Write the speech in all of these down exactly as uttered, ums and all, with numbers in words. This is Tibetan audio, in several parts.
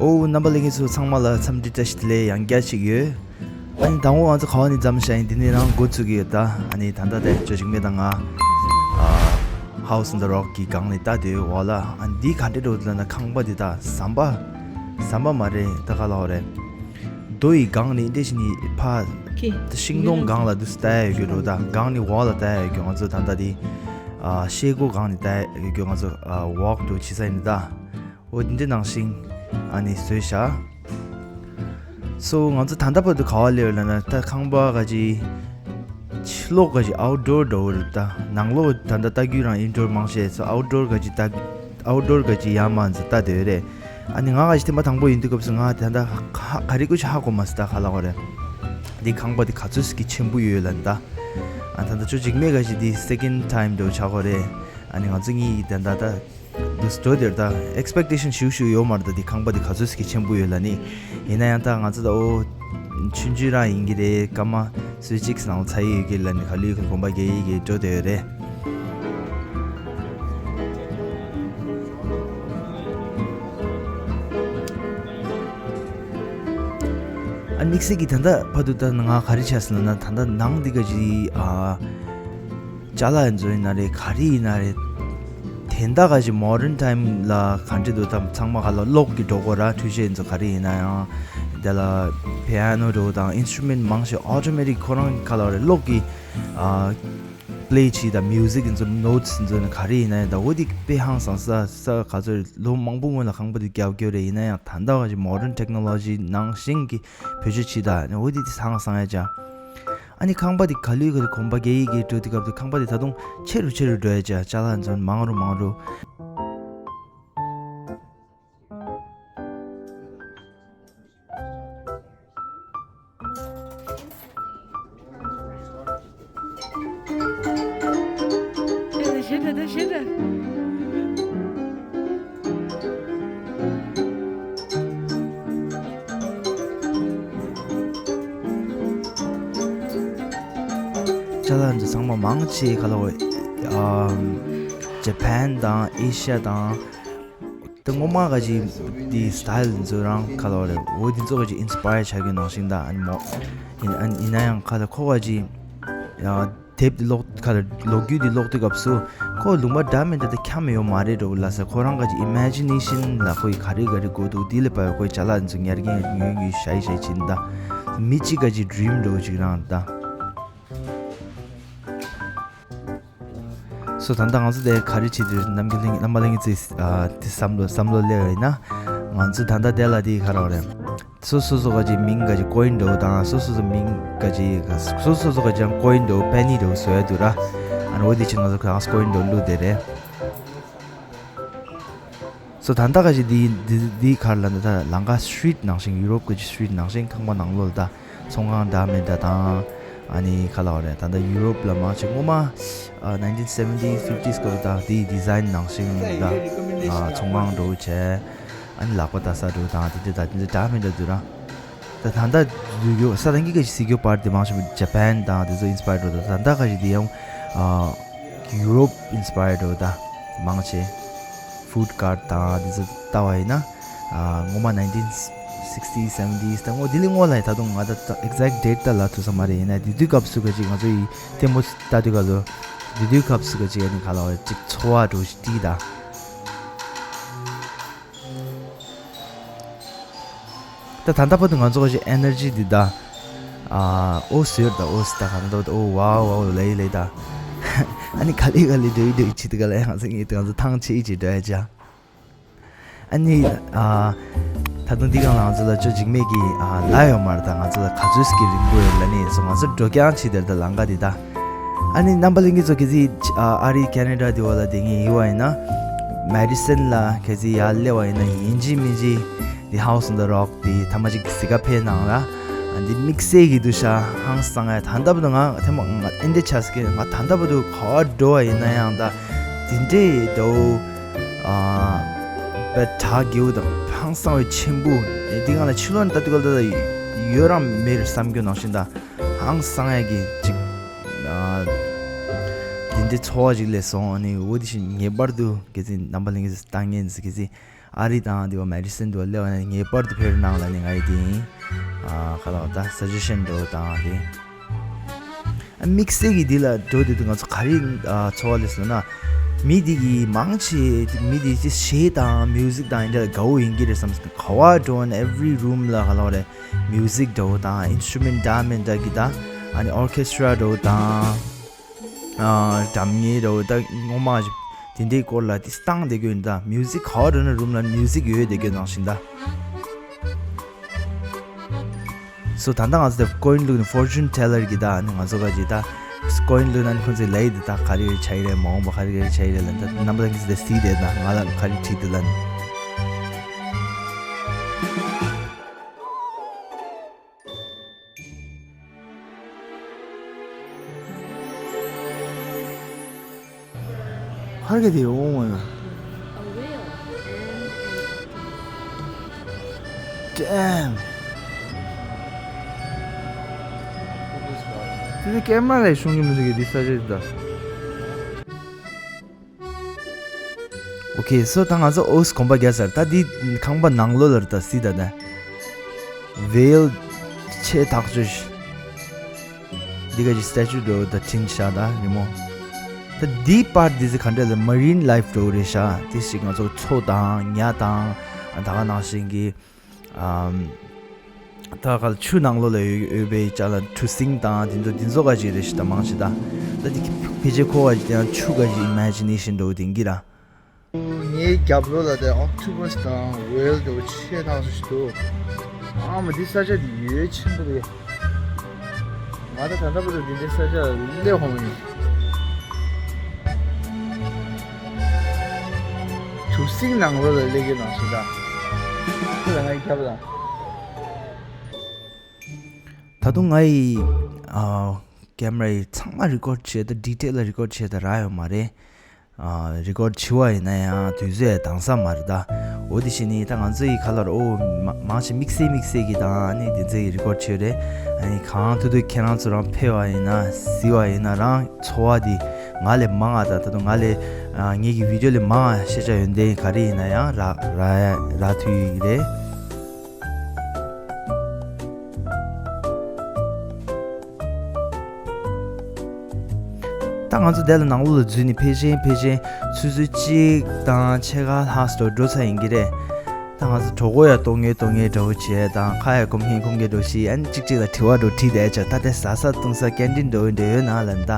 ཨོ་རྣམ་པ་ལྷན་རྒྱས་ཚོ་ཚང་མ་ལ་འཚམས་འདྲི་བཀྲ་ཤིས་བདེ་ལེགས་ཡང་བསྐྱར་ཅིག་ཡོད། ཨ་ནི་དང་པོ་ང་ཚོ་ག་བ་ནས་འཛོམས་ཤག་ཡིན། འདི་ནས་རང་འགོ་ཚུགས་ཀྱི་ཡོད་ད། ཨ་ནི་ད་ལྟ་དེ་ཅོ་འཇིགས་མེད་དང་ང་House on the Rock གི་སྒང་ནས་ལྟ་དེ་འོག་ལ། ཨ་ནི་འདི་ག་འདྲ་འགྲོ་ལ་ན་ཁང་པ་འདི་ད་ཟམ་པ་ཟམ་པ་མ་རེད་ད། ག་ལ་འོ་རེད། རྡོ་ཡི་སྒང་ནས་འདྲ་ཞིག་ནི་ཕ་ཤིང་སྡོང་སྒང་ལ་འདུག་ལྟ་ཡ་ཡོད་རྒྱུ་འགྲོ་ད། སྒང་ནས་འོག་ལ་ལྟ་ཡ་ཡོད་རྒྱུ། ང་ཚོ་ད་ལྟ་འདི་ཤེལ་སྒོ་སྒང་ནས་ལྟ་ཡ་ཡོད་རྒྱུ། ང་ཚོ་walk through བྱེད་ས་ཡིན་ད། འོ་འདི་འདྲ་ནང་བཞིན་ཨ་ནི་བཟོས་བཞག་སོ་ང་ཚོ་ད་ལྟ་བར་དུ་ག་བ་སླེབས་ལ་ན་ད་ཁང་པ་ག་ཅི་ཕྱི་ལོགས་ག་ཅི་outdoor འགྲོ་རེད་ད། ནང་ལོགས་ད་ལྟ་ལྟ་རྒྱུ་རང་indoor མང་ཆེ་སོ་outdoor ག་ཅི་ད་outdoor ག་ཅི་ཡ་མ་ཚོ་ལྟ་དེ་རེད། ཨ་ནི་ང་ག་ཅི་ཐེངས་མ་དང་པོ་ཡིན་དུས་སྐབས་སུ་ང་ད་ལྟ་ག་རེ་ཀུ་ཅི་ཧ་གོ་མ་སི་ད་ག་ལ་གོ་རེད། འདི་ཁང་པ་འདི་ག་ཚོད་སི་གི་ཆེན་པོ་ཡོད་ལ་ད། ཨ་ད་ལྟ་ཅོ་འཇིགས་མེད་ག་ཅི་འདི་second time འགྲོ་ཆ་གོ་རེད། ཨ་ནི་ང་ཚོ་གཉིས་ད་ལྟ་ད། འདུག་སྤྲོ་དེར་ད་expectation ཞུ་ཞུ་ཡོད་མ་རེད་ད། འདི་ཁང་པ་འདི་ག་ཚོད་ཀྱི་ཆེན་པོ་ཡོད་ལ་ནི། ཡིན་ན་ཡང་ད་ང་ཚོ་ད་ཨོ་ཆུང་ཆུང་རང་ཡིན་གྱི་རེད། སྐར་མ་སུ་གཅིག་ནང་ཚ་ཡི་ཡོད་ཀྱི་ལ་ནི་ག་ལུས་ཀྱི་གོམ་པ་རྒྱག་ཡི་གི་སྤྲོ་དེ་ཡོད་རེད། ཨ་དམིགས་བསལ་གྱི་ད་ལྟ་བར་དུ་ད་ང་ག་རེ་བྱས་སོང་ལ་ན་ད་ལྟ་ནང་འདི་ག་ཅི་ཨ། ཅ་ལག་ཡིན་ཚོ་ཡིན་ན་རེད། ག་རེ་ཡིན་ན་རེད། དེ་འདྲ་ག་ཅིག་modern time ལ་ག་འདྲ་འདུག་ད། ཚང་མ་ག་ལ་གློག་གི་འགྲོ་གོ་ར། འཕྲུལ་ཆས་ཡིན་ཚོ་ག་རེ་ཡིན་ན་ཡང་། དེ་ལ་piano འགྲོ་དང་instrument མང་ཆེ་automatic ཁོ་རང་ག་ལ་རེད། གློག་གི་ཨ་play བྱེད་དང་music ཡིན་ཚོ་notes ཡིན་ཚོ་ཡིན་ན་ག་རེ་ཡིན་ན་ཡང་ད་འོ་དེ་དཔེ་ཧང་སང་ས་ས་ག་ཚོད་ལོ་མང་པོ་སྔོན་ལ་ཁང་པ་དེ་རྒྱག་རྒྱུ་རེད། ཡིན་ན་ཡང་ད་འདྲ་ག་ཅིག་modern technology ནང་བཞིན་གྱི་བེད་སྤྱོད་བྱེད་དང་འོ་དེ་དེ་ཧང་སང་ཡ་ཅག་ཨ་ནི་ཁང་པ་དེ་ག་ལུས་ག་ལུས་གོམ་པ་རྒྱག་ཡི་གི་འགྲོ་དུས་སྐབས་དུ་ཁང་པ་དེ་ད་དུང་ཆེ་རུ་ཆེ་རུ་འགྲོ་ཡ་ཅག་ཅ་ལག་འཛོམས་མང་རུ་མང་རུ། ཅ་ལག་འདི་ཚང་མ་མང་ཆེ་ག་ལ་བ་ཨམ་ཇ་པན་དང་ཨེ་ཤ་དང་དེ་སྔོན་མ་ག་ཅིག་དེ་style འདི་ཚོ་རང་ག་ལ་བ་རེད། འོ་འདི་ཚོ་ག་ཅིག་inspire བྱ་རྒྱུ་ནང་བཞིན་དང་ཨ་ནི་མོ་ཡིན་ཨ་ནི་ཡིན་ན་ཡང་ག་ལ་ཁོ་ག་ཅིག་ཡ། དེབ་འདི་ཀློག་ཁ་ལ་ལོ་རྒྱུས་འདི་ཀློག་དུས་སྐབས་སུ་ཁོ་ལུང་པ་འདྲ་མི་འདྲ་དེ་འཁྱམས་ཡོད་མ་རེད་འགྲོ་ལ་ས། ཁོ་རང་ག་ཅིག་imagination ལ་ཁོ་ཡི་ག་རེ་ག་རེ་དགོས་འདུག་འདི་ལ་བབ་ཁོའི་ཅ་ལག་འཛུགས་ཉར་མཁན་ཉུང་ཉུང་ཞའི་ཞའི་ཕྱིན་ད། མི་གཅིག་ག་ཅིག་dream འགྲོ་ཅིག་རང་ད། སོ་ད་ལྟ་ང་ཚོ་དེ་ག་རེ་བྱེད་དུས་རྣམ་རྒྱུན་གླིང་རྣམ་པ་གླིང་ཚོས་དེ་བསམ་བློ་བསམ་བློ་སླེབས་ཡིན་ན། ང་ཚོ་ད་ལྟ་དེ་ལ་དེ་ག་རེ་རེད། སོ་སོ་སོ་ག་ཅིག་མིང་ག་ཅིག་coin འདྲ་བོ་དང་སོ་སོ་སོ་མིང་ག་ཅིག་སོ་སོ་སོ་ག་ཅིག་coin འདྲ་བོ་penny འདྲ་བོ་བཟོ་ཡ་འདུག་ར། ཨ་ནི་འོ་དེ་ཕྱིར་ང་ཚོ་གང་coin འདྲ་བོ་བླུགས་དེ་རེད། སོ་ད་ལྟ་ག་ཅིག་འདི་འདི་འདི་གར་ལ་ད་ལང་ཀ་street ནང་བཞིན་ཡུ་རོབ་ག་ཅིག་street ནང་བཞིན་ཁང་པ་ནང་ལོགས་ལ་ད་ཚོང་ཁང་འདྲ་མི་འདྲ་དང་ཨ་ནི་ག་ལ་བ་རེད། ད་ལྟ་ཡུ་རོབ་ལ་མང་ཆེ་སྔོན་མ་ཨ་nineteen seventies fifties སྐབས་ད་དེའི་design ནང་བཞིན་ད་ཚོང་ཁང་འདྲ་བོ་བྱས། ཨ་ནི་ལག་པ་ལྟ་ས་འགྲོ་དང་དེ་འདྲ་ད་དེ་འདྲ་འདྲ་མི་འདྲ་འདུག་ར། ད་ད་ལྟ་འདུག་ཡོད་ས་དང་གི་ག་ཞིག་གཟིགས་རྒྱུ་པར་དེ་མང་ཆེ་ཇ་པན་དང་དེ་ཚོ་inspire འགྲོ་ད། ད་ལྟ་ག་ཞིག་དེ་ཡང་ཨ་ཡུ་རོབ་inspire འགྲོ་ད་མང་ཆེ་food cart དང་དེ་ཚོ་ལྟ་བ་ཡིན་ན་ཨ་སྔོན་མ་nineteen sixties seventies ད་སྔོན་དེ་ལས་སྔོན་ལ་ཡི་ད་དུང་ང་ད་exact date ད་ལ་ཐུབ་ས་མ་རེད། ཡིན་ན་དེ་དུས་སྐབས་སུ་ག་ཞིག་ང་ཚོ་ཡི་ལྟད་མོ་ལྟ་དུས་སྐབས་སུ་དེ་དུས་སྐབས་སུ་ག་ཞིག་ཨ་ནི་ག་ལ་བ་ཅིག་ཚོར་བ་འགྲོ་ཞིག་དེ་ད། ད་ད་ལྟ་བར་དུ་ང་ཚོ་གི་energy འདི་ད། ཨ་ཨོ་ཟེར་ད་ཨོ་ཟེར་ད་གང་ད་ཨོ་ཝའོ་ཝའོ་ལེ་ལེ་ད། ཨ་ནི་ག་ལེ་ག་ལེ་འདོད་འདོད་ཅི་ད་ག་ལེ་ང་ཚོ་ངི་ད་ང་ཚོ་ཐང་ཆེ་ཅི་འདྲ་ཅ། ཨ་ནི་ཨ་ད་དུང་འདི་གང་ལ་ང་ཚོ་ལ་ཅོ་འཇིགས་མེད་ཀྱི་ཨ་ལ་ཡོད་མ་རེད། ད་ང་ཚོ་ལ་ག་ཚོད་སྐྱིད་རིང་པོ་ཡོད་ལ་ནི་སོ་ང་ཚོ་འགྲོ་རྐྱང་ཆེ་དེར་ད་ལང་ཀ་འདི་ད། ཨ་ནི་རྣམ་པ་ལྷན་རྒྱས་ཚོ་གལ་སྲིད་ཨ་ཨ་རི་ཁེ་ན་ཌ་དེ་བ་ལ་དེ་ངས་ཡིན་བ་ཡིན་ན། མེ་ཌི་སན་ལ་གལ་སྲིད་ཡར་སླེབས་པ་ཡིན་ན་ཡིན་གཅིག་མིན་གཅིག་དེ་House on the Rock དེ་ཐ་མ་གཅིག་གཟིགས་ག་ཕེབས་གནང་ར། ཨ་འདི་དམིགས་བསལ་གྱི་འདུག་ཤག་ཧང་སང་ཡ། ད་ལྟ་བུ་དུ་ང་ཐེངས་མ་ང་ཨེ་འདྲ་ཆགས་ཀྱི་ང་ད་ལྟ་བུ་དུ་ག་བ་འགྲོ་བ་ཡིན་ན་ཡང་ད་དེ་འདྲའི་འདྲ་བོ་ཨ་པད་དྲག་རྒྱས་པོ་དང་ཧང་སང་བའི་ཆེན་པོ་དེ་ང་ལ་ཕྱི་ལོགས་ནས་ལྟ་དུས་ག་ལ་ད་ཡོད་རང་མེད་རེད་བསམ་རྒྱུ་ནང་བཞིན་ད། ཧང་སང་ཡ་གི་ཅིག་ཨ་དེ་འདྲའི་ཚོར་བ་ཅིག་སླེབས་སོང་། ཨ་ནི་འོ་དེ་བཞིན་ངེས་པར་དུ་གལ་སྲིད་རྣམ་པ་ལྷན་རྒྱས་ལྟ་མཁན་ཟེར་གལ་སྲིད་ ཨ་རི་དང་དེ་བ་མེ་ཌི་སོན་དེ་བ་སླེབས་པ་ན་ངེས་པར་དུ་ཕེབས་རོགས་གནང་ལབ་ནས་ང་ཡི་དེ་ཡིན། ཨ་ག་ལབ་ད་སུ་ཇེ་ཤན་འདྲ་བོ་དང་དེ། ཨ་དམིགས་བསལ་གྱི་འདི་ལ་འགྲོ་དུས་ང་ཚོ་ག་རེ་ཨ་ཚོར་བ་སླེབས་སོང་ན། མི་འདི་གི་མང་ཆེ་མི་འདི་ཅི་གཞས་དང་མིའུ་ཟིག་དང་འདི་འདྲ་དགའ་བོ་ཡིན་གྱི་རེད་བསམ་སོང་། ག་བ་འགྲོ་ན་every room ལ་ག་ལབ་རེད། མིའུ་ཟིག་འདྲ་བོ་དང་ཨིན་སི་ཊུ་མེན་ཊི་འདྲ་མིན་འདྲ་གི་དང་ཨ་ནི་ཨོར་ཁེ་སི་ཊ་ར་འདྲ་བོ་དང་ཨ་སྒྲ་སྙན་འདྲ་བོ་དང་ངོ་མ་དེ་འདྲའི་སྐོར་ལ་དེ་སྟངས་དེ་དགོས་ཡིན། ད་མིའུ་ཟིག་ག་བ་འགྲོ་ན་རུམ་ལ་མིའུ་ཟིག་ཡོད་དེ་དགོས་ནང་བཞིན་ད། སོ་ད་ལྟ་ང་ཚོ་དེ་ཀོ་ཡིན་བླུགས་ནས་ཕོར་ཅུན་ཊེ་ལར་གི་ད་ནི་ང་ཚོ་ག་ཅི་ད་ཀོ་ཡིན་བླུགས་ན་ནི་ཁོང་ཚོའི་ལས་དེ་ད་ག་རེ་ཆ་ཡི་རེད། མ་འོངས་པ་ག་རེ་ཆ་ཡི་རེད་ལ་ད་རྣམ་པ་ཚོ་གིས་དེ་གཟིགས་དེ་ད་ང་ལ་ག་རེ་བྲིས་འདུག་ལ་ནི། ཧར་གི་དེ་འོང་བ་ཡོད། Damn. དེ་ནི་ཀེམ་ར་ལས་ཤོང་གི་མི་འདུག་གི་འདི་ས་ཆ་འདི་ད། ཨོ་ཁེ། སོ་ད་ང་ཚོ་ཨོ་སི་གོམ་པ་རྒྱག་ཚར། ད་འདི་ཁང་པ་ནང་ལོགས་ལ་རེད། ད་སི་ད་ད་ཝེལ་ཆེ་ཐག་ཆོད་ཤི། འདི་ག་ཅི་སི་ཊེ་ཅུ་འདྲ་བོ་ད་བྲིས་ཤག་ད་རི་མོ། ད་འདི་པར་འདི་ཚོ་ག་འདྲ་ལ་མ་རིན་ལའིཕ་འདྲ་བོ་རེད་ཤག་དེ་ཞིག་ང་ཚོ་མཚོ་དང་ཉ་དང་ད་ག་ནང་བཞིན་གྱི་ཨམ། ད་ག་ལ་ཆུ་ནང་ལོགས་ལ་ཡོད་ཡོད་པའི་ཅ་ལག་གྲུ་གཟིངས་དང་དེ་ཚོ་དེ་ཚོ་ག་ཅིག་རེད་ཤག་ད་མང་ཆེ་ད། ད་དེ་ཕལ་ཆེར་ཁོ་ག་ཅིག་དེ་ཡང་ཆུ་ག་ཅིག་ཨི་མེ་ཇི་ནེ་ཤན་འདྲ་བོ་དེ་གི་ར། ངའི་རྒྱབ་ལོགས་ལ་དེ་ཨོག་ཊོ་པས་དང་ཝེལ་འདྲ་བོ་ཆེ་ཐག་ཆོད་ཅིག་འདུག་ཨ་མ་འདི་ས་ཆ་དེ་ཡོད་ཆེན་པོ་རེད། ང་ད་ད་ལྟ་བར་དུ་འདི་འདྲའི་ས་ཆ་ལ་སླེབས་ཡོང་མ་ཡིན། གྲུ་གཟིངས་ནང་ལོགས་ལ་སླེབས་ཀྱི་ནང་བཞིན་ད། ཁོ་ལ་ངའི་རྒྱབ་ལ། ད་དུང་ང་ཡི་ཨ་ཀེམ་ར་ཡི་ཚང་མ་རི་ཀོཌ་བྱས་ད་ཌི་ཊེལ་ལ་རི་ཀོཌ་བྱས་ད་རག་ཡོད་མ་རེད། ཨ་རི་ཀོཌ་བྱས་པ་ཡིན་ན་ཡང་དུས་ཚོད་འདང་ས་མ་རེད་ད། འོ་དེ་བཞིན་ནི་ད་ང་ཚོ་ཡི་ཁ་ལར་ཨོ་མ་མང་ཆེ་དམིགས་བསལ་དམིགས་བསལ་གྱི་དང་ཨ་ནི་དེ་ཚོ་ཡི་རི་ཀོཌ་བྱས་རེད། ཨ་ནི་གང་ཐུབ་ཐུབ་ཁྱེད་རང་ཚོ་རང་ཕེབས་པ་ཡིན་ན་གཟིགས་པ་ཡིན་ན་རང་ཚོར་བ་དེ་ང་ལས་མང་ང་ད་ད་དུང་ང་ལས་ཨ་ངེད་ཀྱི་བི་ཌི་ཡོ་ལས་མང་ང་ཤེས་བྱ་ཡོན་ཏན་ག་རེ་ཡིན་ན་ཡང་རག་རག་རག་ཐུབ་ཡོད་ཀྱི་རེད། ད་ང་ཚོ་དེ་ལ་ནང་ལོགས་ལ་འཛུལ་ནས་ཕལ་ཆེར་ཕལ་ཆེར་ཆུ་ཚོད་གཅིག་དང་ཕྱེད་ཀ་ལྷག་ཙམ་འགྲོ་ཚར་ཡིན་གྱི་རེད། ད་ང་ཚོ་གྲོད་ཁོག་ཡང་ལྟོགས་ངེས་ལྟོགས་ངེས་འདྲ་བོ་བྱས་དང་ཁ་ཡང་སྐོམ་ངེས་སྐོམ་ངེས་འདྲ་བོ་བྱས། ཨ་ནི་གཅིག་གཅིག་ལ་དྲི་བ་འདྲ་བོ་དྲིས་བསྡད་ཡ་ཆ། ད་དེ་ཟ་ས་བཏུང་ས་ཀེན་ཊིན་འདྲ་བོ་འདྲ་ཡོད་ན་ལབ་ད།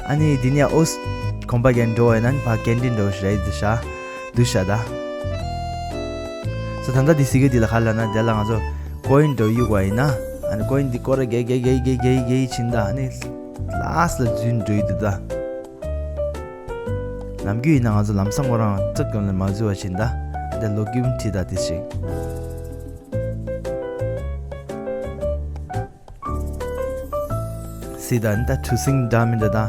ཨ་ནི་འདི་ནས་ཨོ་སི་གོམ་པ་རྒྱག་འགྲོ་བ་ཡིན་ན་ནི་ཕར་ཀེན་ཊིན་འདྲ་བོ་ཞིག་རེད་འདུག་ཤག་འདུག་ཤག་ད། སོ་ད་ལྟ་འདི་གཟིགས་ཀྱི་འདི་ལ་ག་རེ་ལབ་ན་དེ་ལ་ང་ཚོ་ཀོ་ཡིན་འདྲ་བོ་གཡུག་པ་ཡིན་ན་ཨ་ནི་ཀོ་ཡིན་འདི་སྐོར་ར་བརྒལ་བརྒལ་བརྒལ་བརྒལ་བརྒལ་བརྒལ་ཕྱིན་ད་ཨ་ནི་ལ་སི་ཊི་ལ་འཛུལ་འགྲོ་ཡི་འདུག་ད། ནམ་རྒྱུན་ཡིན་ན་ང་ཚོ་ལམ་སང་ཁོ་རང་ཙག་ཀྱང་ལ་མ་འཛུལ་བ་བྱིན་ད། འདི་ལོ་རྒྱུས་བྲིས་ད་དེ་ཞིག་སྲིད་ད་ནི་ད་གྲུ་གཟིངས་འདྲ་མི་འདྲ་ད།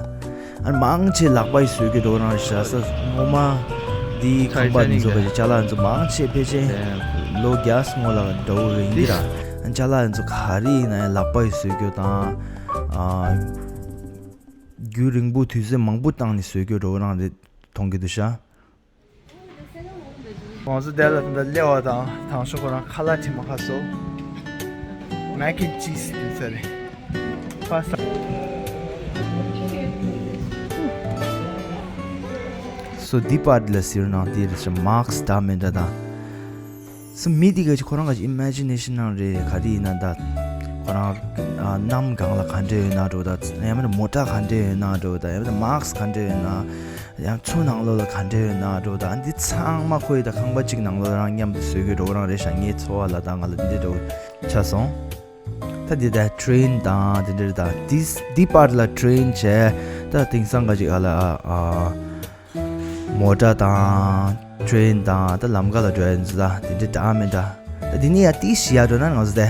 ཨ་མང་ཆེ་ལག་པ་ཡི་བཟོས་ཀྱི་འགྲོ་རང་ཞག་ས་ངོ་མ་འདི་ཁང་པ་འདི་ཚོ་ག་ཅི་ཅ་ལག་འདི་ཚོ་མང་ཆེ་ཕལ་ཆེར་ལོ་བརྒྱ་སྔོན་ལ་འདྲ་བོ་རེད་ཡིན་གྱི་ར། ཨ་ཅ་ལག་འདི་ཚོ་ག་རེ་ཡིན་ན་ཡང་ལག་པ་ཡི་བཟོས་ཀྱི་དང་། ཨ། རྒྱུན་རིང་པོ་དུས་ཚོད་མང་པོ་བཏང་ནས་བཟོས་རྒྱུ་འགྲོ་རང་རེད་མཐོང་གི་འདུག་ཤག་ང་ཚོ་དེ་ལ་ད་ལྟ་སླེབས་པ་དང་དང་ཤོག་ཁོ་རང་ཁ་ལག་དྲི་མ་ཁ་སོ། མེག་ཨེན་ཅིས་དུ་ཚ་རེད། ཕ་ས། སོ་འདི་པར་ལ་ཟེར་ནང་དེ་རེད་ཤག་མཱག་སི་འདྲ་མི་འདྲ་དང་། སུ་མི་དེ་ག་ཅིག་ཁོ་རང་ག་ཅིག་ཨི་མེ་ཇི་ནེ་ཤན་ནང་རེད་ག་རེ་ཡིན་ན་ད། ཁོ་རང་ཨ་གནམ་སྒང་ལ་ག་འདྲ་ཡོད་ན་འགྲོ་ད་ཡང་མིན་ན་མོ་ཊ་ག་འདྲ་ཡོད་ན་འགྲོ་ད་ཡང་མིན་ན་མཱག་སི་ག་འདྲ་ཡོད་ན་ཡང་ཆུ་ནང་ལོགས་ལ་ག་འདྲ་ཡོད་ན་འགྲོ་ད་འདི་ཚང་མ་ཁོ་ཡི་ད་ཁང་པ་གཅིག་ནང་ལོགས་རང་མཉམ་དུ་བཟོས་གི་འགྲོ་རང་རེད་ཤག་ངའི་ཚོར་བ་ལ་ད་ང་ལ་འདི་འདྲ་འགྲོ་ཆགས་སོང་། ད་འདི་ད་ཊེ་རེན་དང་འདི་འདྲ་རེད་ད་འདི་འདི་པར་ལ་ཊེ་རེན་བྱས་ད་དེང་སང་ག་ཅིག་ཨ་ལ་ཨ། མོ་ཊ་དང་ཊེ་རེན་དང་ད་ལམ་ཁ་ལ་འགྲོ་ཡ་ཡིན་ཙང་ད་དེ་འདྲ་འདྲ་མི་འདྲ། ད་དེ་ནས་ཡ་ཏི་ཞི་ཡ་འགྲོ་ན་ང་ཚོ་དེ་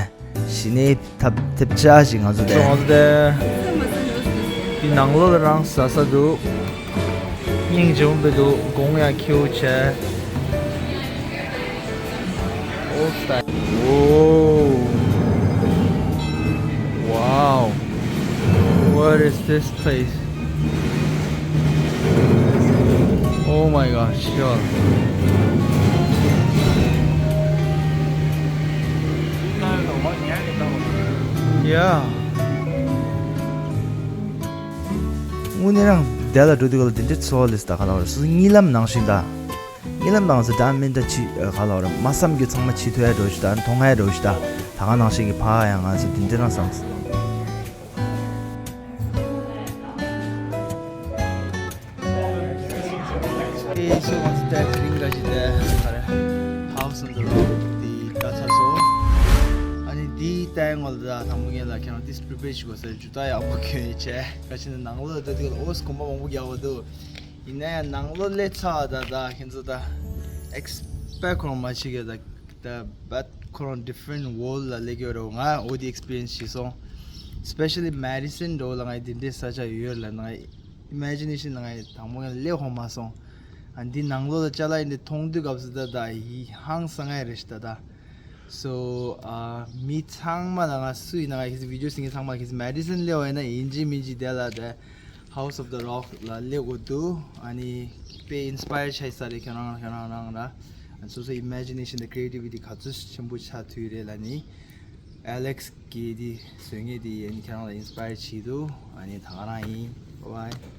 ཞི་ནས་ཐབ་ཐེབ་ཆ་ཞིག་ང་ཚོ་དེ། ང་ཚོ་དེ་དེ་ནང་ལོགས་ལ་རང་ཟ་ས་འདུག་སྙིང་རྗེ་མོ་འདུག་དགོང་ཡ་ཁྱེའུ་བྱས། Whoa. Wow. What is this place? Oh my gosh, y'all. ཡ། དངོས་གནས་རང་དེ་ལ་འགྲོ་དུས་ག་ལ་དེ་འདྲའི་ཚོར་བ་ལས་ད་ག་ལ་བར་སུ་གཉིད་ལམ་ནང་བཞིན་ད། གཉིད་ལམ་ནང་ཟེར་ད་མིན་ད་ཅི་ག་ལ་བར་མ་བསམ་རྒྱུ་ཚང་མ་བྱེད་ཐུབ་ཡ་འགྲོ་ཞིག་ད་མཐོང་ཡ་འགྲོ་ཞིག་ད་ད་ག་ནང་བཞིན་གྱི་ཕ་ཡ་ང་ཚོ་དེ་འདྲ་རང་བསམ། Hey, so what's that? Ring gaji de. House on the road. The that's so. Ani the time all the time we like you know this preparation was a juta ya okay che. Gaji nang lo da de os kuma mo ya do. Ina nang lo le cha da da kinzo da. Expect ko ma chi ge da da but ko different world la le ge ro nga o the experience chi so. Especially Madison do la ngai din de sa cha yo la ngai imagination ནང་ང་དང་པོ་ཡང་ལེ་ཧོ་མ་སོང་། ཨ་འདི་ནང་ལོགས་ལ་ཅ་ལག་ཡིན་འདི་མཐོང་དུས་སྐབས་སུ་ད་ད་ཡི་ཧང་སང་ངའི་རེད་ཤི་ད་ད། So ཨ་མི་ཚང་མ་ལ་ང་སུ་ཡིན་ན་ང་ཁྱེད་ཚོ་བི་ཌིའོ་སིང་གི་ཚང་མ་ཁྱེད་ཚོ་མེ་ཌི་སན་ལེ་ཧོ་ཡིན་ན་ཡིན་གཅིག་མིན་གཅིག་དེ་ལ་དེ་House of the Rock ལ་ལེ་དགོས་འདུག་ཨ་ནི་དཔེ་ཨིན་སི་པ་ཡར་ཆགས་ས་རེད་ཁྱོད་རང་ཁྱོད་རང་རང་ར། ཨ་སོ་སོ་ཨི་མེ་ཇི་ནེ་ཤན་དང་ཁི་རི་ཨེ་ཊི་ཝི་ཊི་ག་ཚོད་ཆེན་པོ་ཆགས་ཐུབ་རེད་ལ་ནི། Alex གིས་འདི་བཟོ་མཁན་འདི་ཡིན་ཁྱེད་རང་ལ་ཨིན་སི་པ་ཡར་བྱེད་འདུག་ཨ་ནི་ད་ག་རང་ཡིན། Bye bye.